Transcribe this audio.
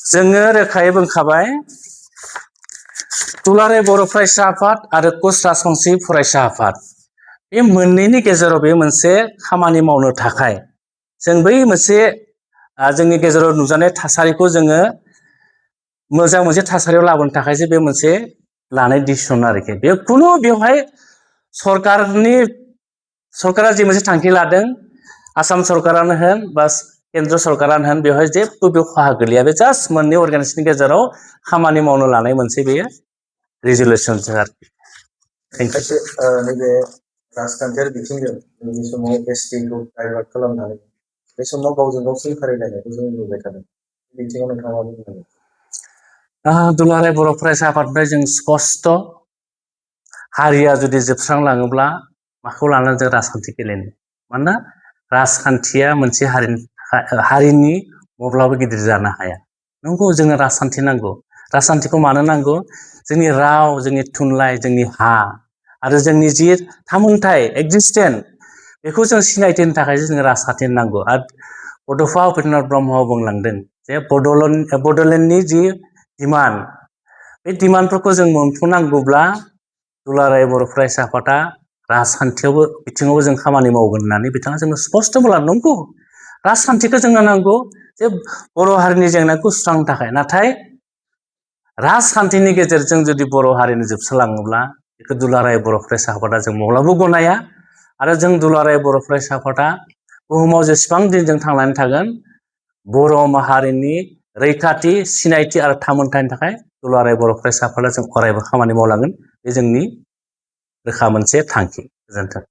जोङो रोखायै बुंखाबाय दुलाराय बर' फरायसा आफाद आरो कच राजबंसि फरायसा आफाद बे मोननैनि गेजेराव बे मोनसे खामानि मावनो थाखाय जों बै मोनसे जोंनि गेजेराव नुजानाय थासारिखौ जोङो मोजां मोनसे थासारियाव लाबोनो थाखायसो बे मोनसे लानाय डिसिसन आरोखि बे खुनु बेवहाय सरकारा जे मोनसे थांखि लादों आसाम सरकारानो होन बा केन्द्र सरकारानो होन बेवहाय जेबो बेयाव खहा गोलैया बे जास्ट मोननै अर्गेनाइजेसननि गेजेराव खामानि मावनो लानाय मोनसे बेयो रिजुलेसन आरोखि खायसे नैबे राजखान्थियारि बिथिंजों नैबे समाव एसटिखौ डाइभार्ट खालामनानै बे समाव गावजों गाव सोंखारिलायनायखौ जों नुबाय थादों बिथिङाव नोंथाङा मा बुंगोन? दुलाराय बर' फरायसा आफादनिफ्राय जों स्पष्ट हारिया जुदि जोबस्रांलाङोब्ला माखौ लानानै जों राजखान्थि गेलेनो मानोना राजखान्थिया मोनसे हारिनि माब्लाबा गिदिर जानो हाया नंगौ जोङो राजखान्थि नांगौ राजखान्थिखौ मानो नांगौ जोंनि राव जोंनि थुनलाइ जोंनि हा आरो जोंनि जि थामोनथाय एक्जिस्टेन्स बेखौ जों सिनायथि होनो थाखायसो जोङो राजखान्थि नांगौ आरो बड'फा उपेन्द्रनाथ ब्रह्मआ बुंलांदों जे बड'लेण्डनि जि डिमान्ड बे डिमान्डफोरखौ जों मोनफुंनांगौब्ला दुलाराय बर' फरायसा आफादा राजखान्थियावबो बिथिङावबो जों खामानि मावगोन होननानै बिथाङा जोंनो स्पष्ट बुंलांदों नंगौ राजखान्थिखौ जोंनो नांगौ जे बर' हारिनि जेंनाखौ सुस्रांनो थाखाय नाथाय राजखान्थिनि गेजेरजों जुदि बर' हारिनि जोबस्रांलाङोब्ला बेखौ दुलाराय बर' फरायसा आफादा जों माब्लाबाबो गनाया आरो जों दुलाराय बर' फरायसा आफादा बुहुमाव जेसेबां दिन जों थांनानै थागोन बर' माहारिनि रैखाथि सिनायथि आरो थामोनथायनि थाखाय दुलाराय बर' फरायसा आफादा जों अरायबो खामानि मावलांगोन बे जोंनि रोखा मोनसे थांखि गोजोन्थों।